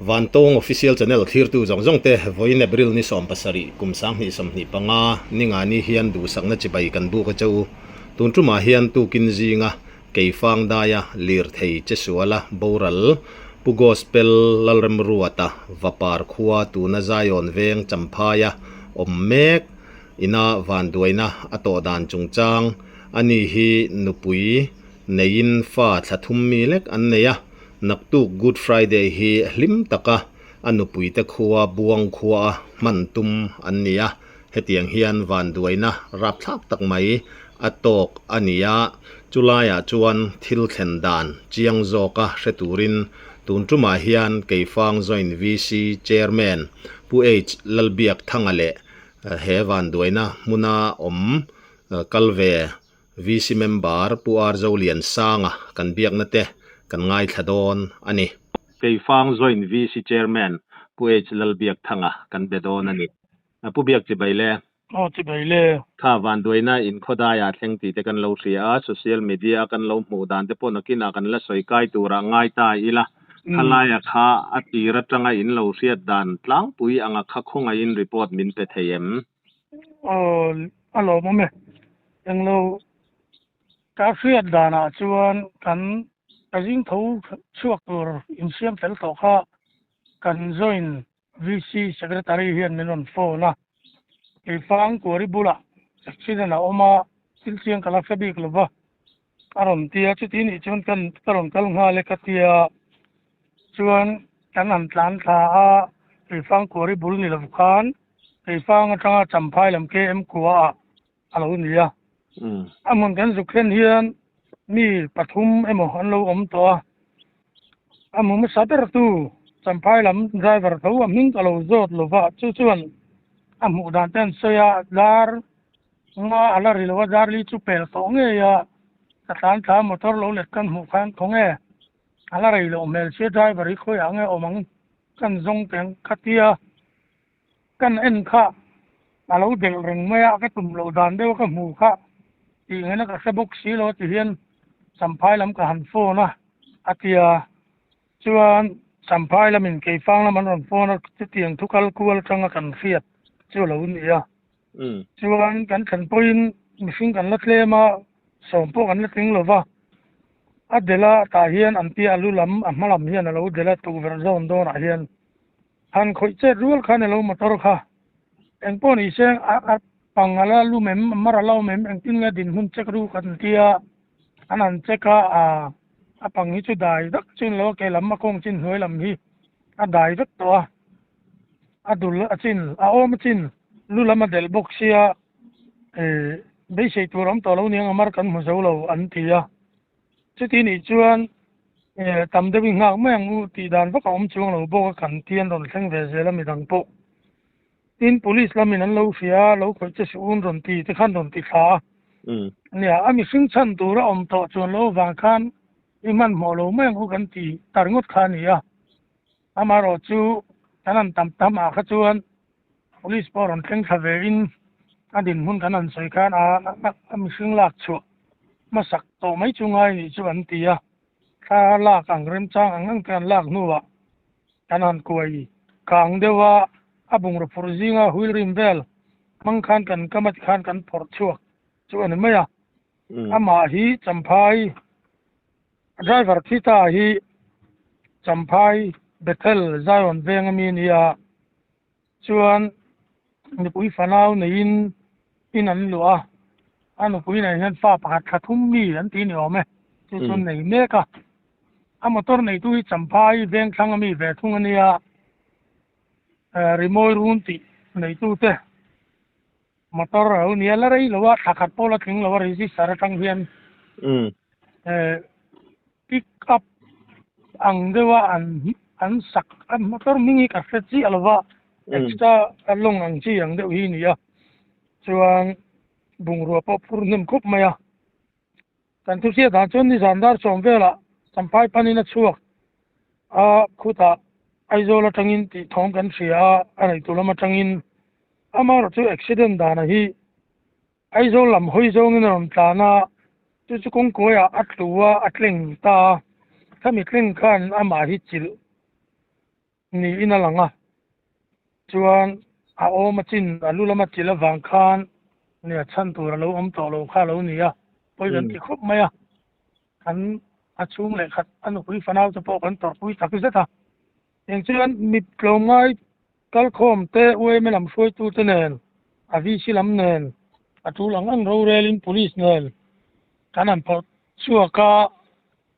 Vantawng Official Channel thlirtu zawng zawng te vawiin April ni 17 kum 2025 ningani hian duhsakna chibai kan buk a che u. Tun tumah hian tukin zinga Keifang daia lirthei che suala boral Pu Gospel Lalremruata Vapar khua tuna Zion veng Champhaia awm mek ina vanduaina a tawh dan chungchang ani hi nupui neiin fa thla thum mi lek an nei a, naktuk Good Friday hi hlim taka a nupuite khua buang khua a hman tum an ni a, hetiang hian vanduaina rapthlak tak mai a tawk a ni a, chulaiah chuan thil thlen dan chiang zawka hre turin tun tumah hian Keifang Joint VC Chairman Pu H Lalbiakthanga leh he vanduaina hmuna awm kal ve VC member Pu R Zoliansanga kan biakna te kan ngaithla dawn a ni. Keifang Joint VC Chairman Pu H Lalbiakthanga kan be dawn a ni. Pu Biak chibai le. Aw chibai le. Kha vanduaina inkhawdaiah thleng tih te kan lo hria a, social media a kan lo hmuh dan te pawh nakinah kan la sawi kai turah ngai ta ila. Khalaia kha a tir atanga in lo hriat dan tlangpui anga kha khawngaihin report min pe thei em? Aw a lawmawm e. Englo ka hriat danah chuan kan ka zing tho chhuak tur insiam fel tawh kha kan join VC secretary hian min rawn phone a. Keifang Kuari bulah accident a awm a, thil chiang ka la hre bik lova a rawn ti a, chuti nih chuan kan ka rawn kal nghal e ka tia chuan kan han tlan thla a, Keifang Kuari bul ni lo khan Keifang atanga Champhai lam KM khua ah a lo ni a. A hmun kan zuk thlen hian mi pathum emaw an lo awm tawh a, a hmu hmasa ber tu Champhai lam driver tho a hming ka lo zawt lo va, chu chuan a hmuh dan te an sawi a, dar nga a la ri lo a, dar li chu pel tawh ngei a, ka tlan thla motor lo let kan hmuh khan khawnge a la rei loh hmel sia driver hi khawiah nge awm ang kan zawng teng kha tia. Kan en kha a lo delh reng mai a, ka tum loh dan deuh a ka hmu kha tih ngaihna ka hre bawk si lo a ti hian Champhai lam ka han phone a, a ti a. Chuan Champhai lamin Keifang lam an rawn phone a, chutiang thu kal kual atanga kan hriat chu a lo ni a. Chuan kan thlen pawhin mihring kan la tlem a, sawm pawh kan la tling lo va. A delh a, tah hian an piah lu lam, a hma lam hian a lo delh a, tukverh zawn dawnah hian. Han khawih chet rual khan elo motor kha eng pawh ni se a pang a la lum em mar a la awm em engtin nge dinhmun check ru kan tia an han check a a pang hi chu dai vek chin lo a ke lam a kawng chin hnuai lam hi a dai vek tawh a a dul a chin a awm a chin lu lam a delh bawk sia eh beisei tur a awm tawh lo niang a mar kan hmu zo lo an ti a. Chuti nih chuan tam deuhin nghak mai ang u tih dan vak a awm chuang lo bawk a, kan ti an rawn thleng ve zel a midang pawh. Tin, Police lamin an lo hria a, lo khawih che suh un rawn ti te khan rawn ti thla a. Nia, a mihring chhan tur a awm tawh chuan lo avang khan i hmanhmawh lo mai ang u kan ti tar ngawt kha a ni a. Amaherawh chu kan han tam tam ah kha chuan Police pawh rawn thleng thla ve in a dinhmun kan han sawi khan a a mihring lak chhuah hmasak tawh mai chu ngai nih chu an ti a, thla lak ang remchang ang ang te an lak hnuah kan han kuai kang deuh a, a bungraw phurh zinga wheel rim vel hmang khan kan kam a tikhan kan phawrh chhuak chu a ni mai a, amah hi Champhai Driver thi ta hi Champhai Bethel Zion veng ami a ni a. Chuan nupui fanau neiin in an luah a, a nupui nei hian fa pakhat thla thum mi an ti ni awm e, chu chuan nei mek a. A motor neitu hi Champhai vengthlang ami ve thung a nia, rimawi run tih neitute motor a lo nia, la rei lo a, thla khat pawh la tling lo a register atang hian pick up ang deuh a an an sak a motor hming hi ka hre chiah lo va extra a lawng ang chi ang deuh hi a ni a chuan bungrua pawh phur hnem khawp mai a kan thu hriat dan chuan nizan dar sawm velah Champhai panin a chhuak a khutah Aizawl atangin tih thawm kan hria a a neihtu lam atangin amaherawh chu accident dana hi Aizawl lam hawi zawngin a rawn tlan a, chu chu kawngkawiah a tlu a, a tleng ta a, khami tleng khan amah hi chilh Niin a lang a, chuan a awm a chin a lu lama chilh avang khan nia chhan tur a lo awm tawh lo kha a lo ni a, pawi kan ti khawp mai a, kan a chhung leh khat a nupui fanau te pawh kan tawrhpui tak zet a, eng chuan mi tlawmngai kalkhawm te UMA lam hruaitu te nen a VC lam nen a tul ang ang rorelin police nen kan han phawrh chhuak a,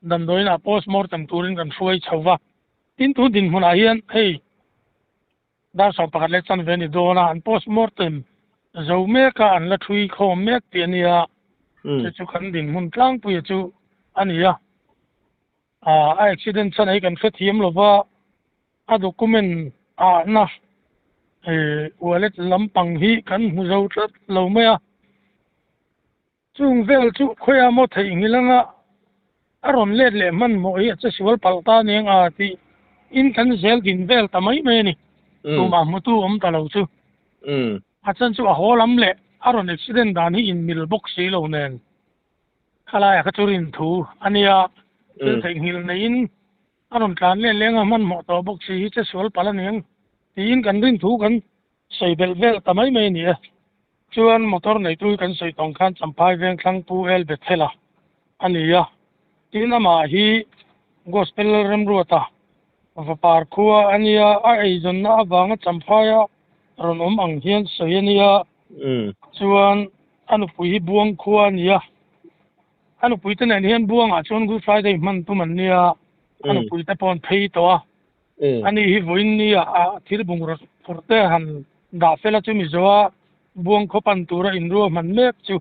damdawiinah post mortem turin kan hruai chho va. Tin, tun dinhmunah hian hei dar 11 leh chanve a ni dawn a, an post mortem zo mek a, an la thui khawm mek tih a nia, chu chu kan dinhmun tlangpuia chu a ni a. A accident chhan hi kan hrethiam lo va, a document ahna wallet lampang hi kan hmu zo tlat lo mai a. Chung vel chu khawiah maw theihnghilh anga a rawn let leh hmanhmawh hi a che sual palh ta aniang a tih in kan zel din vel ta mai mai a ni. Tumah hmutu awm ta lo chu. A chan chu a haw lam leh a rawn accident dan hi inmil bawk si lo nen khalaiah kha chu rin thu a nia. Thil theihnghilh neiin a rawn tlan let leng a hmanhmawh tawh bawk si hi che sual palh aniang tiin kan rin thu kan sawi belh vel ta mai mai a ni e. Chuan motor neitu hi kan sawi tawng khan Champhai Vengthlang Pu El Bethel-a a ni a, tin amah hi Gospel Lalremruata vapar khua a nia, a eizawnna avanga Champhaia rawn awm ang hian sawi a nia, chuan a nupui hi Buang khua a ni a, a nupui te nen hian Buangah chuan Good Friday hman tum an nia, a nupui te pawh an phei tawh a. Ani hi vawiin nia a thil bungraw phur te han dah fel a chu Mizoa buang khaw pan tura inruahman mek chu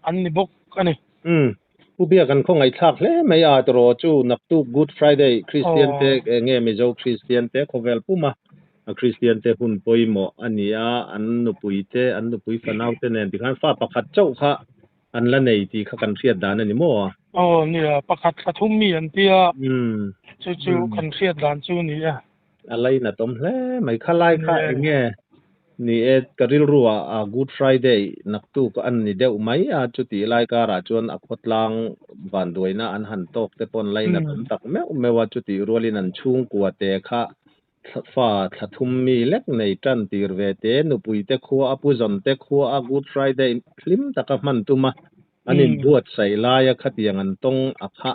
an ni bawk a ni. Umm. Pu Biak an khawngaihthlak hle mai a tawraw chu naktuk Good Friday Kristian te enge Mizo Kristian te khawvel puma Kristian te hun pawimawh a ni a, an nupui te an nupui fanau te nen tikhan fa pakhat chauh kha An la nei tih kha kan hriat dan a ni maw? Aw nia, pakhat thla thum mi an tia, chu chu kan hriat dan chu ni e. A lainat awm hle mai. Kha lai kha eng nge ni e, ka rilru ah Good Friday naktuk an ni deuh mai a, chutih lai karah chuan a khawtlang vanduaina an han tawk te pawn lainat awm tak meuh meuh a, chutih rualin an chhungkua te kha Fa thla thum mi lek nei tan tir ve te, nupui te khua a pu zawn te khua a Good Friday hlim taka hman tum a, an inbuatsaih laia khatiang an tawng a kha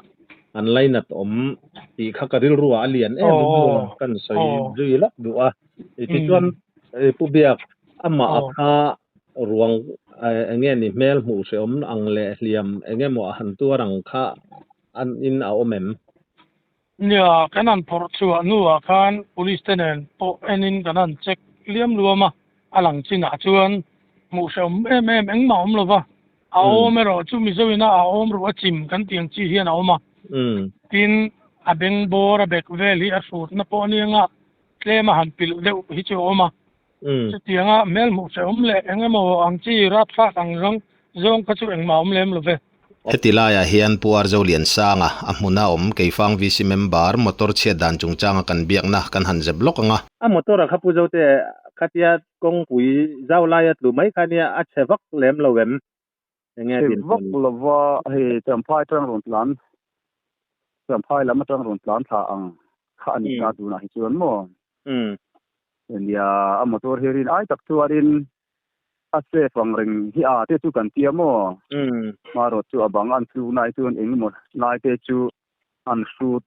an lainat awm tih kha ka rilru ah a lian em em a, kan sawi zui lak duh a. Tichuan Pu Biak, amah a kha ruang eng nge ni hmel hmuh hrehawm ang leh hliam eng emaw a han tuar ang kha an in a awm em? Nia, kan han phawrh chhuah hnuah khan police te nen pawh enin kan han check liam luam a, a lang chinah chuan hmuh hrehawm em em engmah a awm lo va, a awm erawh chu Mizo ina a awm ruh a chim kan tih ang chi hian a awm a, tin a beng bawr a bek vel hi a hrutna pawh a nia nga tlem a han pilh deuh hi chu a awm a, chutianga hmel hmuh hrehawm leh eng emaw ang chi rapthlak ang zawng zawng kha chu engmah a awm lem lo ve. Heti laiah hian Pu Arzo Liansanga, a hmuna awm Keifang VC member, motor chhiat dan chungchanga kan biakna kan han zep lawk ang a. A motor a kha Pu Zote khatia kawngpui zau laia tlu mai kha nia a chhe vak lem lo em? Enge Chhe vak lova hei Champhai atang rawn tlan Champhai lam atang rawn tlan thla ang kha a ni ta tunah hi chuan maw? Nia a motor hi rin ai tak chuanin A safe ang reng hi a te chu kan tia maw? Hmarawt chu a bang an tluk na hi chuan eng emaw lai te chu an hrut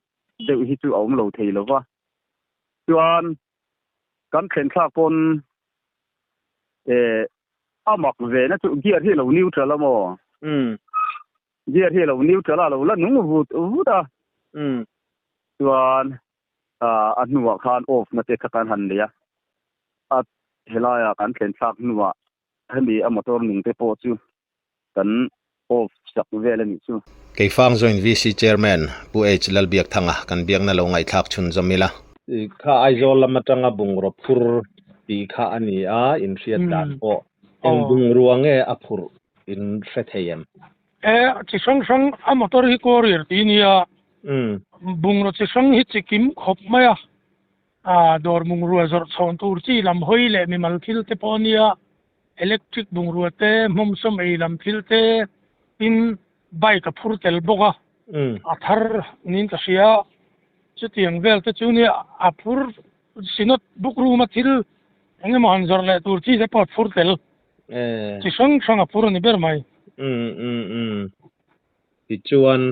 deuh hi chu a awm lo thei lo va. Chuan kan thlen thlak pawn eh a mak ve na chu gear hi a lo neutral a maw? Gear hi a lo neutral a, a lo la nung vut vut a. Chuan a hnuah khan off na te kha kan han nei a, a helaiah kan thlen thlak hnuah hemi a motor nung te pawh chu kan off sak vel a nih chu. Keifang Joint VC Chairman Pu H Lalbiakthanga kan biakna lo ngaihthlak chhunzawm ila. Kha Aizawl lam atanga bungraw phur tih kha a ni a, inhriat dan pawh eng bungrua nge a phurh in hre thei em? E, chi hrang hrang a motor hi courier tih nia, bungraw chi hrang hi chi kim khawp mai a, a dawr bungrua zawrh chhawn tur chi lam hawi leh mimal thil te pawh ania, electric bungrua te, hmawmsawm ei lam thil te, tin bike a phur tel bawk a, a thar niin ka hria, chutiang vel te chu nia a phur. Synod book room a thil eng emaw han zawrh leh tur chi te pawh a phur tel. Chi hrang hrang a phur a ni ber mai. Umm umm umm. Tichuan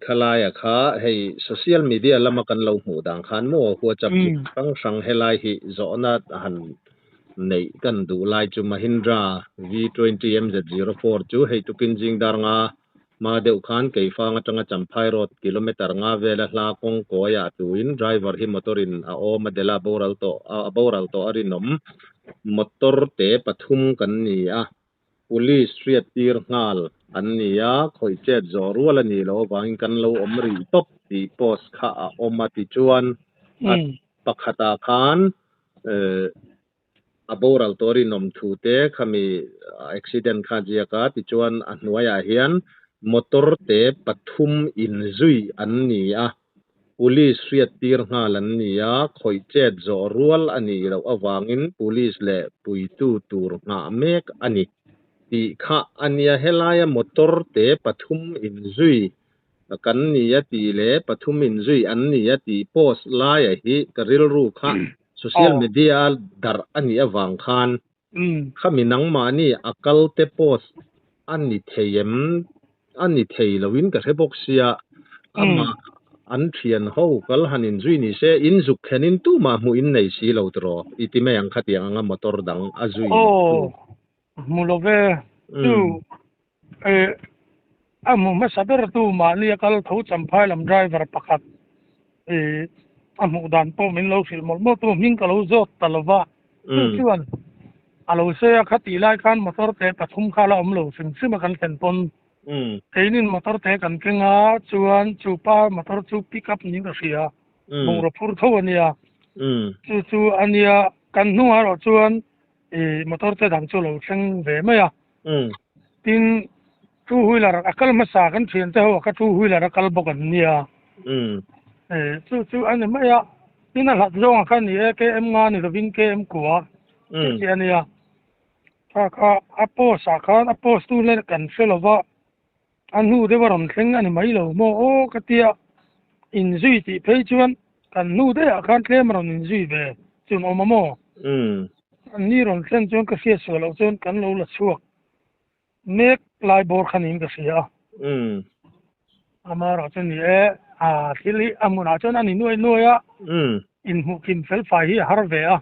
khalaia kha hei social media lama kan lo hmuh dan khan maw WhatsApp chi hrang hrang helai hi zawhna han neih kan duh lai chu Mahindra V20 MZ04 chu hei tukin zing dar nga hma deuh khan Keifang atanga Champhai Road kilometre nga vela hla kawng kawiah tuin driver hi motor in a awm a dela boral tawh a boral tawh a rinawm motor te pathum kan ni a. Police hriattir nghal an ni a, khawih chet zawh rual a nih loh avangin kan lo awm rih tawp tih post kha a awm a tichuan a pakhatah khan a boral tawh rinawm thu te khami accident kha a ziak a tichuan a hnuaiah hian motor te pathum inzui an ni a. Police hriattir nghal an ni a, khawih chet zawh rual a nih loh avangin Police leh puitu tur nghah mek a ni tih kha a nia. Helaia motor te pathum inzui kan ni a tih leh pathum inzui an ni a tih post laia hi ka rilru kha social media a darh a nih avang khan khami nangmahni a kal te post a ni thei em? A ni thei loin ka hre bawk sia, amah an thian ho kal han inzui ni se, in zuk thlenin tumah hmuh in nei si lo tiraw? I ti mai ang khatiang anga motor dang a zui tu. Aw, hmu lo ve. Chu a hmu hmasa ber tu mahni a kal tho Champhai lam driver pakhat a hmuh dan pawh min lo hrilh mawlh mawlh tu hming ka lo zawt ta lo va. Chu chuan a lo sawi a, khatih lai khan motor te pathum kha la awm lo hrim hrim a kan thlen pawn. Keinin motor te kan keng a, chuan chu pa motor chu pick up niin ka hria, bungraw phur tho a nia. Chu chu a nia, kan hnungah erawh chuan motor te dang chu a lo thleng ve mai a. Tin, two wheeler a kal hmasa kan thiante ho a kha two wheeler a kal bawk an nia. Chu chu a ni mai a. Tin a hlat zawngah khan ni e, KM nga ni lovin KM kua tih chi a nia. Kha kha a post ah khan a post tu nen kan hre lova, a hnu deuh a rawn thleng a ni mai lo maw aw ka tia inzui tih phei chuan kan hnu daih ah khan tlem a rawn inzui ve chu an awm a maw? An ni rawn thlen chuan ka hriat suah loh chuan kan lo la chhuak mek lai bawr kha niin ka hria a. Amaherawh chu ni e, a thil hi a hmunah chuan a ni nuai nuai a, inhmuh kim fel fai hi a har ve a.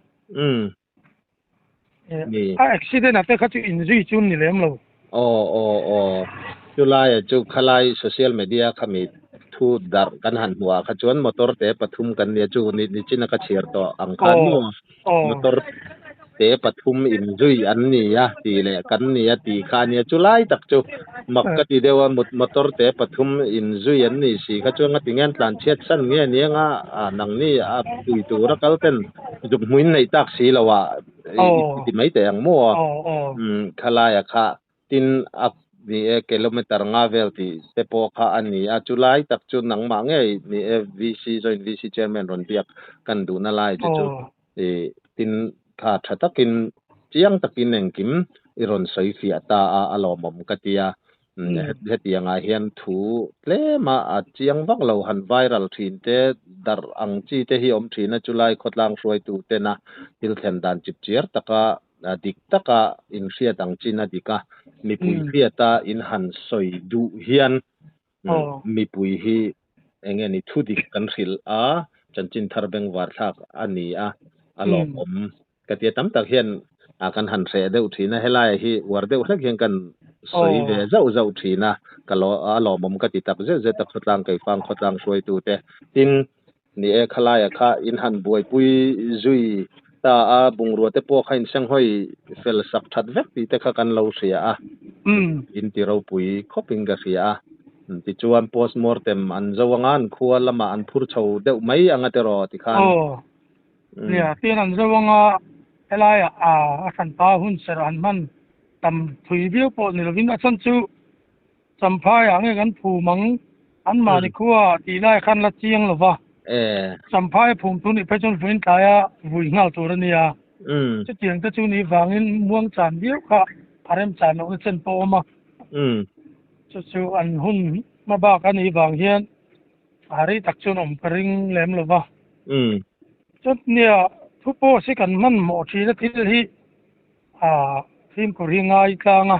A accident a te kha chu inzui chu ni lem lo. Aw aw aw, chulaia chu khalai social media khami thu darh kan han hmuh ah kha chuan motor te pathum kan nia chu ni nichin a ka chhiar tawh ang khan maw motor te pathum inzui an ni a tih leh kan ni a tih kha a nia chulai tak chu mak ka ti deuh a motor te pathum inzui an nih si kha chuan ngati nge an tlan chhiat san nge aniang a nangni a pui tura kal ten zuk hmuin neih tak si lo ah i ti mai teh ang maw khalaia kha Tin, a ni e, kilometer nga vel tih te pawh kha a ni a, chu lai tak chu nangmah ngei ni e, VC, Joint VC Chairman rawn biak kan duhna lai che chu i tin kha tha takin, chiang takin engkim i rawn sawi fiah ta a, a lawmawm ka ti a. Hetiangah hian thu tlema a chiang vak lo han viral thin te, darh ang chi te hi awm thin a, chulai khawtlang hruaitu tena thil thlen dan chipchiar taka dik taka inhriat ang chin a dik a, mipui hriata in han sawi duh hian mipui hi eng nge ni thu dik kan hrilh a, chanchin thar bengvar thlak a ni a, a lawmawm ka ti a. Tam tak hian kan han hreh deuh thin a, helaiah hi uar deuh hlek hian kan sawi ve zauh zauh thin a, ka a lawmawm ka ti tak zet zet a khawtlang keifang khawtlang hruaitute. Tin, Ni e, khalaia kha in han buaipui zui ta a, bungrua te pawh kha in senghawi fel sak that vek tih te kha kan lo hria a, in ti ropui khawp in ka hria a. Tichuan post mortem an zo anga an khua lamah an phur chho deuh mai anga tiraw tikhan. Aw, nia, tin an zo anga helaiah a hranpa hun serh an hman tam thui viau pawh ni lovin a chhan chu Champhaiah nge kan phum ang? Anmahni khua tih lai khan la chiang lo va. Champhai a phum tur nih phei chuan vawiin tlaia vui nghal tur a nia. Chutiang te chu nih vangin muang chan viau kha a remchan lohna chen pawh a awm a. Chu chu an hun hma bak a nih vang hian a rei tak chuan awm ka ring lem lo va. Chuan nia thu post hi kan hmanhmawh thin a thil hi ah fimkhur hi ngai tlang a.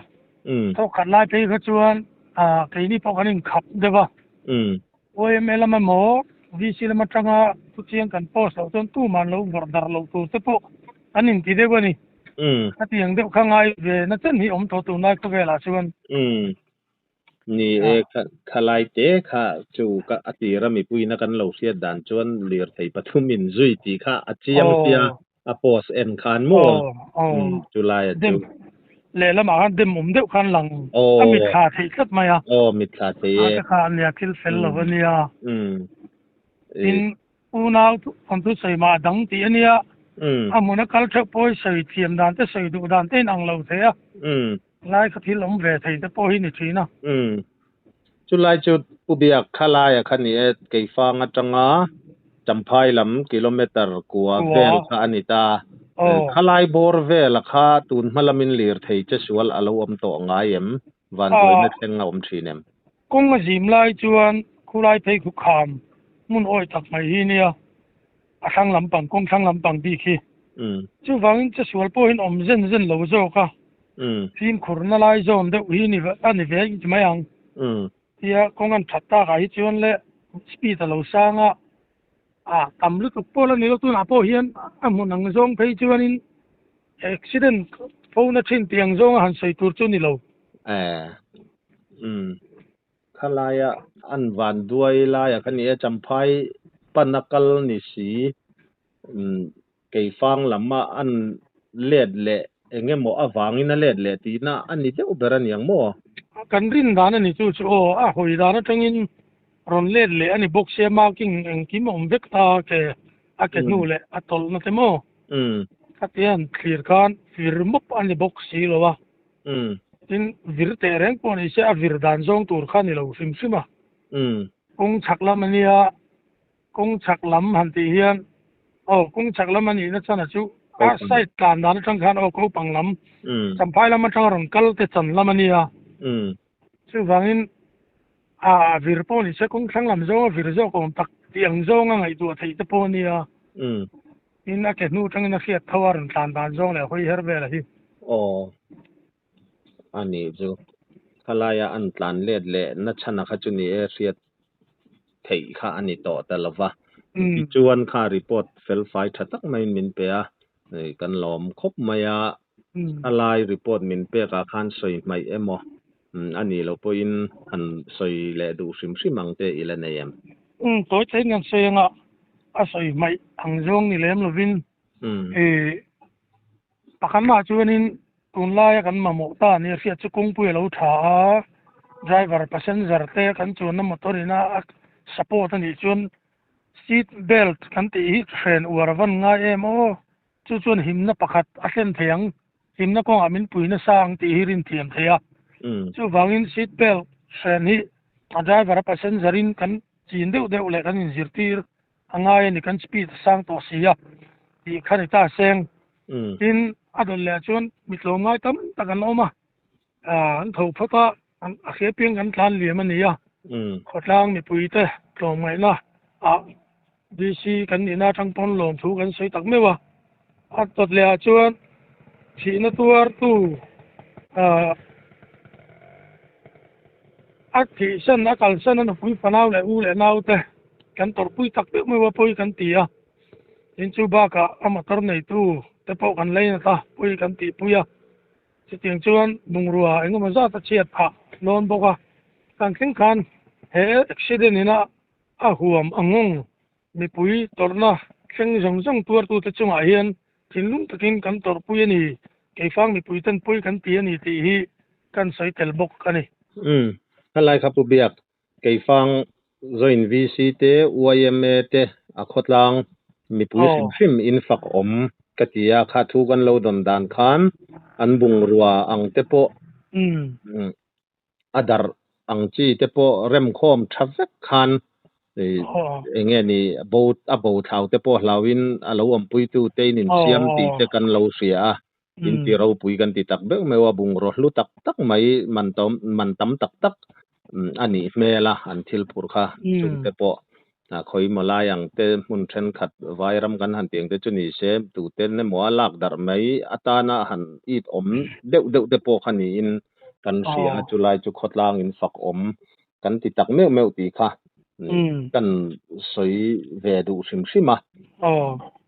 Thawkkhat lai phei kha chuan ah keini pawh kan inkhap deuh a. YMA lam emaw VC lam atanga thuchiang kan post loh chuan tuman lo vawrh darh loh tur te pawh an inti deuh a ni. Khatiang deuh kha ngai ve na chen hi awm tawh tunlai khawvelah chuan. Ni e, khalai te kha chu ka a tira mipuiin a kan lo hriat dan chuan lirthei pathum in zui tih kha a chiang sia a post en khan maw chulai a chu. Lehlamah khan dem awm deuh khan lang a mitthla theih tlat mai a. Aw mitthla thei e. A kha ania thil fel lo ania. Tin unau thawnthu sawi mah dang tih ania. A hmun a kal theuh pawh hi sawi thiam dan te sawi duh dan te in ang lo thei a. Lai kha thil awm ve thei te pawh hi ni thin a. Umm. Chulai chu Pu Biak kha laia kha ni e, Keifang atanga Champhai lam kilometre kua vel kha a ni ta. Khalai bawr vela kha tun hma lamin lirthei che sual a lo awm tawh ngai em? Vanduaina thleng a awm thin em? Kawng a zim lai chuan khulai phei khu kham hmun awi tak mai hi nia, a thlang lampang kawng thlang lampang bik hi. Chuvangin chesual pawhin awm zen zen lo zawk a, fimkhurna lai zawn deuh hi a ni ve i ti mai ang. Tia kawng an that takah hi chuan le speed a lo sang a, a tam lutuk pawh la ni lo tunah pawh hian a hmun ang zawng phei chuanin accident fo na thin tih ang zawnga han sawi tur chu ni lo. Eh, umm, khalaia an van duai laia kha ni e, Champhai pan a kal ni si, umm, Keifang lama an let leh eng emaw avangin a let leh tihna a ni deuh ber a niang maw? Kan rin dan a ni chu chu aw, a hawi dan atangin rawn let leh a ni bawk sia, marking engkim a awm vek ta ke a ke hnu leh a tawlhna te maw? Khatian thlir khan vir mawp a ni bawk si lo a, tin vir teh reng pawh ni se a vir dan zawng tur kha a ni lo hrim hrim a, kawng chhak lam a nia. Kawng chhak lam han tih hian aw kawng chhak lam a nihna chana chu a side tlan dan atang khan aw kopang lam Champhai lam atanga rawn kal te chan lam a nia. Chuvangin a vir pawh ni se kawng thlang lam zawnga vir zawk awm tak tih ang zawnga ngaihtuah theih te pawh a nia. Tin a ke hnu atangin a hriat tho a rawn tlan dan zawng leh hawi her vel a hi. Aw. A nih chu. Khalaia an tlan let leh na chhana kha chu ni e hriat theih kha a ni tawh ta lova. Tichuan kha report fel fai tha tak maiin min pe a, kan lawm khawp mai a. Khalai report min pek ah khan sawi hmaih emaw a nih loh pawhin han sawi leh duh hrim hrim ang te i la nei em? Tawi tlein kan sawi anga a sawi hmaih ang zawng ni lem lovin Pakhat mah chuanin tunlaia kan mamawh ta nia hriat chu kawngpui a lo tha a, driver passenger te kan chuanna motor ina a support a nih chuan seat belt kan tih hi hren uar a van ngai em aw, chu chuan himna pakhat a thlen thei ang, himna kawngah min pui nasa ang tih hi rinthiam thei a. Chuvangin seat belt hren hi a driver a passenger in kan chin deuh deuh leh kan inzirtir A ngai a ni, kan speed a sang tawh si a tih kha ni ta seng. Tin, a dawlh leh chuan mi tlawmngai tam tak an awm a, an tho phawt a, a hria piang kan tlan liam a ni a. Khawtlang mipuite tlawmngaihna ah DC kan nihna atang pawn lawmthu kan sawi tak meuh a. A dawt leh ah chuan thihna tuartu A thihsan, a kalsan a nupui fanau leh u leh naute kan tawrhpui tak deuh mai a pawi kan ti a. Tin chu bakah a motor neitu te pawh kan lei nat a, pawi kan tihpui a. Chutiang chuan bungrua engemaw zat a chhiat phah dawn bawk a. Kan thleng khan he accident ina a huam a nghawng mipui tawrhna thleng zawng zawng tuartute chungah hian thinlung takin kan tawrhpui a ni, keifang mipui ten pawi kan ti a ni tih hi kan sawi tel bawk a ni. Umm, helai kha Pu Biak, keifang Joint VC te, yma te a khawtlang mipui hrim hrim in fak awm ka ti a, kha thu kan lo dawn dan khan an bungrua ang te pawh a darh ang chi te pawh remkhawm tha vek khan eng nge ni bo a bo thlau te pawh hlauhin a lo awmpuitu te in insiam tih te kan lo hria a, in ti ropui kan ti tak beuh meuh a, bungraw hlu tak tak mai man tam man tam tak tak a nih hmel a an thil phurh kha chung te pawh. Khawi maw lai ang te hmun thenkhat vairam kan han tih ang te chu ni se tuten emaw a lak darh mai atana han it awm deuh deuh te pawh kha niin kan hria a, chulai chu khawtlang in fak awm kan ti tak meuh meuh tih kha kan sawi ve duh hrim hrim a.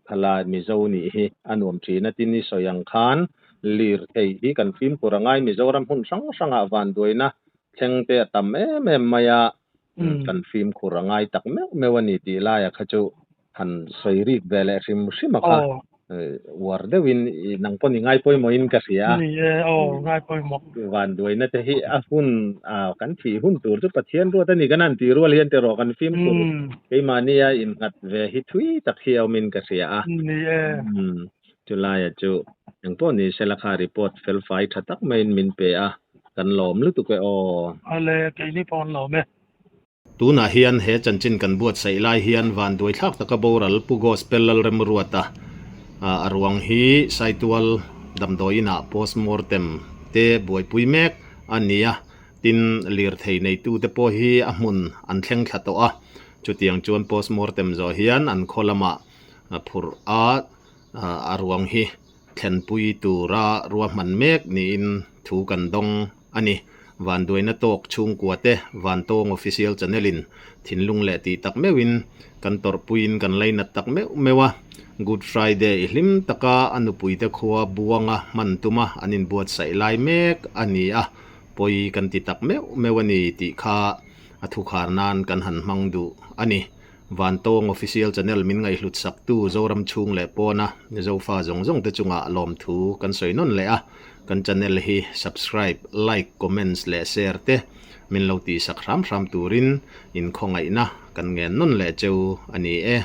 Khalai Mizo nih hi a nuam thin a, tin i sawi ang khan lirthei hi kan fimkhur a ngai Mizoram hmun hrang hrangah vanduaina thleng te a tam em em mai a, kan fimkhur a ngai tak meuh meuh a ni tih laia kha chu han sawi rik ve leh hrim hrim a kha uar deuhin nang pawh ni ngai pawimawhin ka hria a. Ni e, aw ngai pawimawh. Vanduaina te hi a hun kan thih hun tur chu Pathian ruat a ni kan han tih rual hian tiraw kan fimkhur keimahnia innghat ve hi thui tak hi a awmin ka hria a. Ni e. Chulaia chu engpawh ni sela kha report felfai tha tak maiin min pe a, kan lawm lutuk e aw. Ale, keini pawh an lawm e. Tunah hian he chanchin kan buatsaih lai hian vanduai thlak taka boral Pu Gospel Lalremruata a ruang hi Saitual damdawiinah postmortem te buaipui mek a ni a, tin lirthei neitute pawh hi a hmun an thleng thla tawh a, chutiang chuan postmortem zawh hian an khaw lamah phurh a a ruang hi thlenpui tura ruahman mek niin thu kan dawng a ni. Vanduaina tawk chhungkua te Vantawng Official Channel in thinlung leh tih tak meuhin kan tawrhpuiin kan lainat tak meuh meuh a. Good Friday i hlim taka a nupuite khua buanga hman tuma an inbuatsaih lai mek a ni a, pawi kan ti tak meuh meuh a ni tih kha a thukhar nan kan han hmang duh a ni. Vantawng Official Channel min ngaihhlut saktu Zoram chhung leh pawna Zofa zawng zawng te chungah lawmthu kan sawi nawn leh a, kan channel hi subscribe, like, comments leh share te min lo tihsak hram hram turin inkhawngaihna kan ngen nawn leh cheu a ni e.